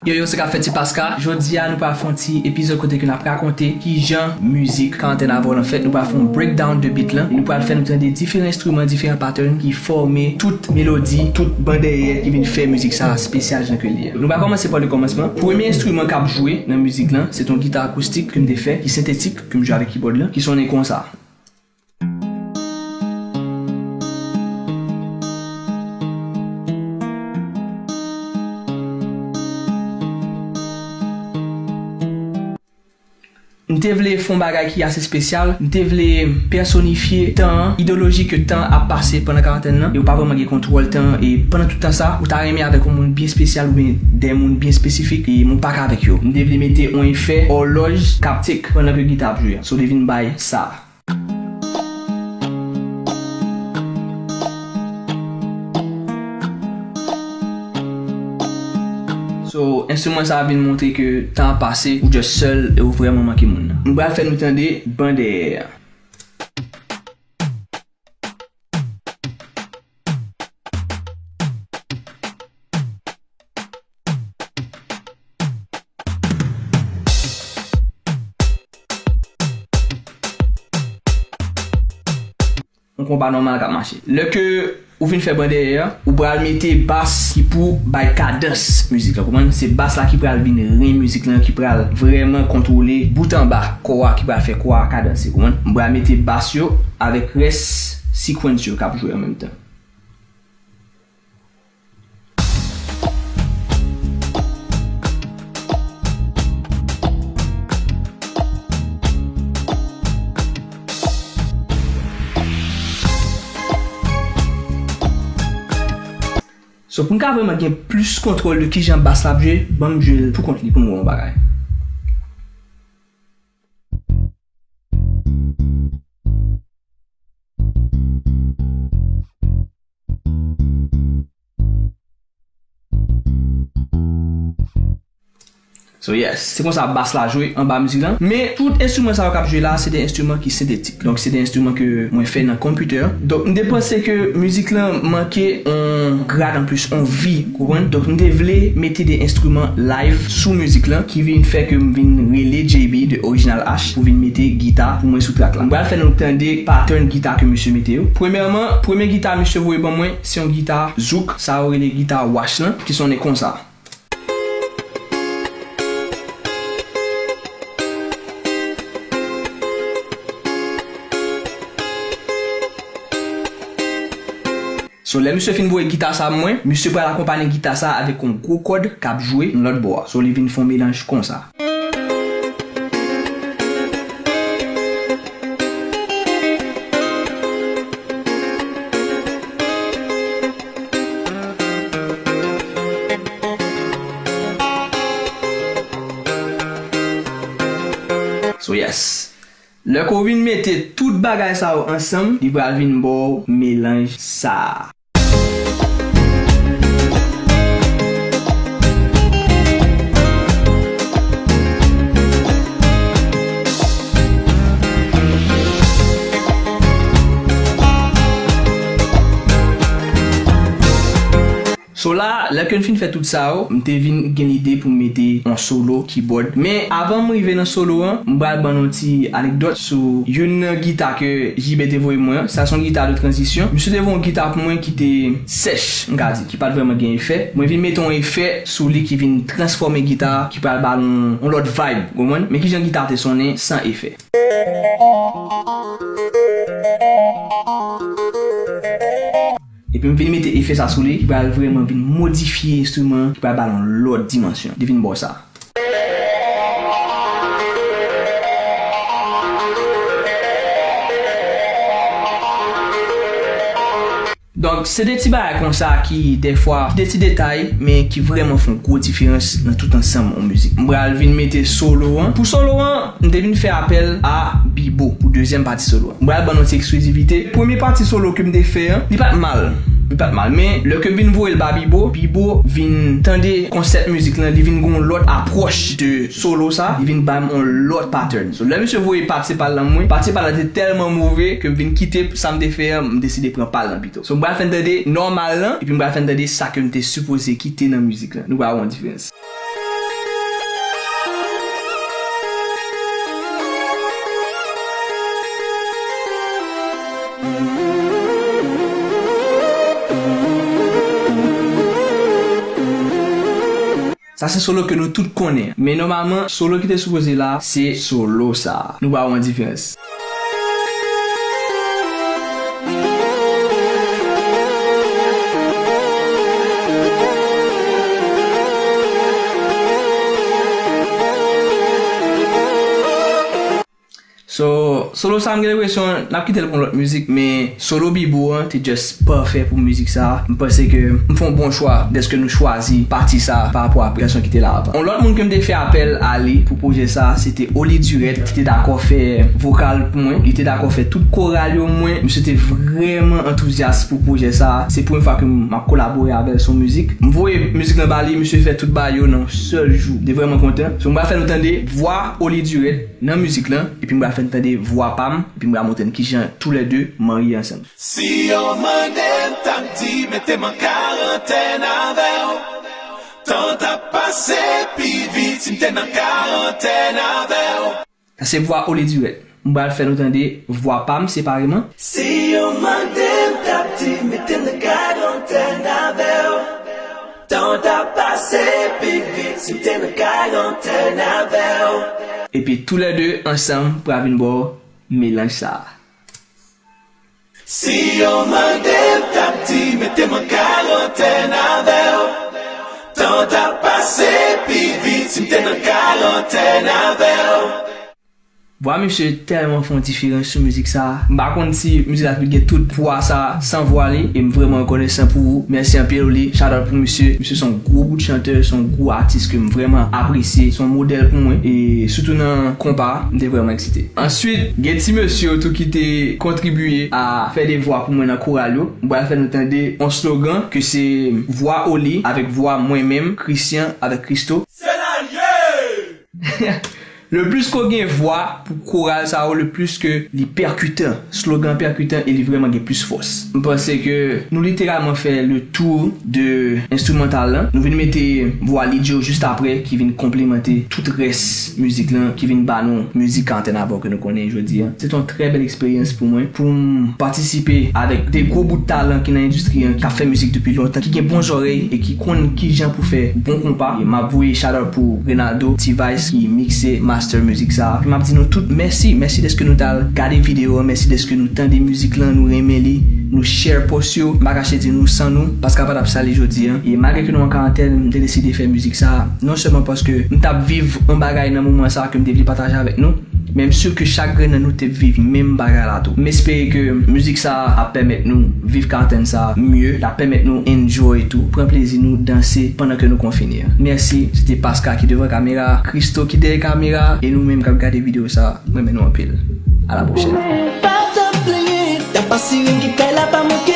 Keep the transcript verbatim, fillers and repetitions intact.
Yo, yo, sa k ap fèt, se Paska. Jodi a, nou pral fè yon ti epizòd kote ke n ap rakonte kijan mizik Karantèn Avè w lan fèt. Nou pral fè yon breakdown de beat lan. E nou pral fè nou tande diferan enstriman, diferan pattern ki fòme tout melodi, tout ban dèyè ki vin fè mizik sa a espesyal jan ke l ye. Nou pral kòmanse pa le kòmansman. Premye enstriman k ap jwe nan mizik lan, se t yon gita akoustik ke m te fè, ki sentetik, ke m jwe avèk keyboard lan, ki sonnen konsa. M te vle fè yon bagay ki ase espesyal. M te vle pèsonifye tan an, ideyoloji ke tan ap pase pandan karantèn nan. E ou pa vrèman gen kontwòl tan an. E pandan tout tan sa, ou ta renmen avèk yon moun byen espesyal oubyen de moun byen espesifik. E m pa ka avèk yo. M te vle mete yon efè òlòj k ap tik pandan ke gita ap jwe a. So, li vin bay sa. So, enstriman sa a vin montre ke tan ap pase, ou just sèl e ou vrèman manke moun nan. M pral fè nou tande ban dèyè a. Yon konpa nòmal k ap mache. Lè ke ou fin fè ban dèyè a, ou pral mete bas ki pou bay kadans mizik la, konprann? Se bas la ki pral vin ren mizik lan, ki pral vrèman kontwole bout anba kò a, ki pral fè kò a kadanse, konprann? M pral mete bas yo avèk rès sequence yo k ap jwe an menm tan. So, pou n ka vrèman gen plis kontwòl de kijan bas la ap jwe, ban m jwe l poukont li pou n wè yon bagay. So yes, se konsa bas la jwe anba mizik lan. Men tout enstriman sa yo k ap jwe la, se de enstriman ki sentetik. Donk se de enstriman ke mwen fè nan konpitè. Donk m te panse ke mizik lan manke yon grad anplis, yon vi, konprann? Donk m te vle mete de enstriman live sou mizik lan ki vin fè ke m vin rele J B de Original H pou vin mete gita pou mwen sou track la. M pral fè nou tande pattern gita ke misye mete yo. Premyèman, premye gita misye voye ban mwen, se yon gita zouk, sa yo rele gita wash lan, ki sonnen konsa. So, lè misye fin voye gita sa mwen, misye pral akonpanye gita sa avèk yon gwo kòd k ap jwe nan lòt bò a. So, li vin fè yon melanj konsa. So yes. Lè ke w vin mete tout bagay sa yo ansanm, li pral vin ba w melanj sa a. So la, lè ke n fin fè tout sa yo, m te vin gen lide pou m mete yon solo keyboard. Men avan m rive nan solo an, m pral ban nou yon ti anekdòt sou youn nan gita ke J B te voye mwen an. Sa se yon gita de tranzisyon. Misye te voye yon gita pou mwen ki te sèch, m ka di, ki pa t vrèman gen efè. Mwen vin mete yon efè sou li ki vin transfòme gita a, ki pral ba l yon, yon lòt vibe, w konprann? Men kijan gita a te sonnen san efè. Epi m vin mete efè sa sou li, ki pral vrèman vin modifye enstriman an, ki pral ba l yon lòt dimansyon. Li vin ba w sa. Donk, se de ti bagay konsa ki, dèfwa, de ti detay, men ki vrèman fè yon gwo diferans nan tout ansanm yon mizik. M pral vin mete solo an. Pou solo an, m te vin fè apèl a Bibo pou dezyèm pati solo an. M pral ban nou ti eksklizivite. Premye pati solo ke m te fè an, li pa t mal. Li pa t mal. Men, lè ke m vin voye l ba Bibo, Bibo vin tande konsèp mizik lan, li vin gen yon lòt apwòch de solo sa, li vin ba m yon lòt pattern. So, lè misye voye pati pa l lan mwen, pati pa l lan te tèlman move ke m vin kite sa m te fè an, m deside pran pa l lan pito. So, m pral fè n tande nòmal lan, epi m pral fè n tande sa ke m te sipoze kite nan mizik lan. Nou pral wè yon diferans. Sa se solo ke nou tout konnen. Men nòmalman, solo ki te sipoze la, se solo sa. Nou pa wè yon diferans. So, solo sa m gen lenpresyon n ap kite l pou yon lòt mizik, men solo Bibo an te just pafè pou mizik sa. M panse ke m fè yon bon chwa dèske nou chwazi pati sa pa rapò a gason ki te la avan. Yon lòt moun ke m te fè apèl a li pou pwojè sa, se te Oli Durette ki te dakò fè vokal pou mwen. Li te dakò fè tout koral yo mwen. Misye te vrèman antouzyas pou pwojè sa. Se premye fwa ke m ap kolabore avè l sou mizik. M voye mizik lan ba li, misye fè tout bagay yo nan yon sèl jou. M te vrèman kontan. So, m pral fè nou tande vwa Oli Durette nan mizik lan, epi m pral fè n tande vwa pa m, epi m pral montre n kijan toulède marye ansanm. Si yo mande m, t ap di, mete m an karantèn avè w. Tan t ap pase pi vit si m te nan karantèn avè w. Sa se vwa Oli Durette. M pral fè nou tande vwa pa m separeman. Si yo mande m, t ap di, mete m nan karantèn avè w. Tan t ap pase pi vit si m te nan karantèn avè w. Epi toulède ansanm pral vin ba w melanj sa a. Si yo mande m, t ap di, mete m an karantèn avè w. Tan t ap pase pi vit si m te nan karantèn avè w. Vwa misye tèlman fè yon diferans sou mizik sa. M pa konn si mizik la t ap gen tout vwa sa san vwa li. E m vrèman rekonesan pou ou. Mèsi anpil, Oli. Shout out pou misye. Misye se yon gwo bout chantè, se yon gwo atis ke m vrèman apresye. Se yon modèl pou mwen. E sitou nan konpa, m te vrèman eksite. Answit, gen ti mesye yo tou ki te kontribiye a fè de vwa pou mwen nan koral yo. M pral fè nou tande yon slogan ke se vwa Oli avèk vwa mwen menm, Christian avèk Christo. Se la l ye! Le plis ke w gen vwa pou koral sa yo, le plis ke li pèkitan. Slogan pèkitan e li vrèman gen plis fòs. M panse ke nou literalman fè le tour de enstrimantal lan. Nou vin mete vwa Lidjo jis aprè ki vin konplemante tout rès mizik lan, ki vin ba nou mizik Karantèn Avè W ke nou konnen jodi a. Se te yon trè bèl eksperyans pou mwen, pou m patisipe avèk de gwo bout talan ki nan endistri an, k ap fè mizik depi lontan, ki gen bon zòrèy e ki konn kijan pou fè bon konpa. E m ap voye shout out pou Renaldo, T-Vice ki mikse, master mizik sa. Epi m ap di nou tout mèsi, mèsi dèske nou t al gade videyo an, mèsi dèske nou tande mizik lan, nou renmen li, nou share post yo. M pa kache di nou san nou, Paska pa t ap sa li jodi a. E malgre ke nou an karantèn, m te deside fè mizik sa, non sèlman paske m t ap viv yon bagay nan moman sa ke m te vle pataje avèk nou, men m si ke chak grenn nan nou te viv menm bagay la tou. M espere ke mizik sa ap pèmèt nou viv karantèn sa mye, l ap pèmèt nou enjoy tou, pran plezi nou, danse pandan ke nou konfine a. Mèsi, se te Paska ki devan kamera, Christo ki dèyè kamera, e nou menm k ap gade videyo sa, m renmen nou anpil. A la pwochèn. Pa t ap plenyen, t ap pa siren ki kay la pa manke.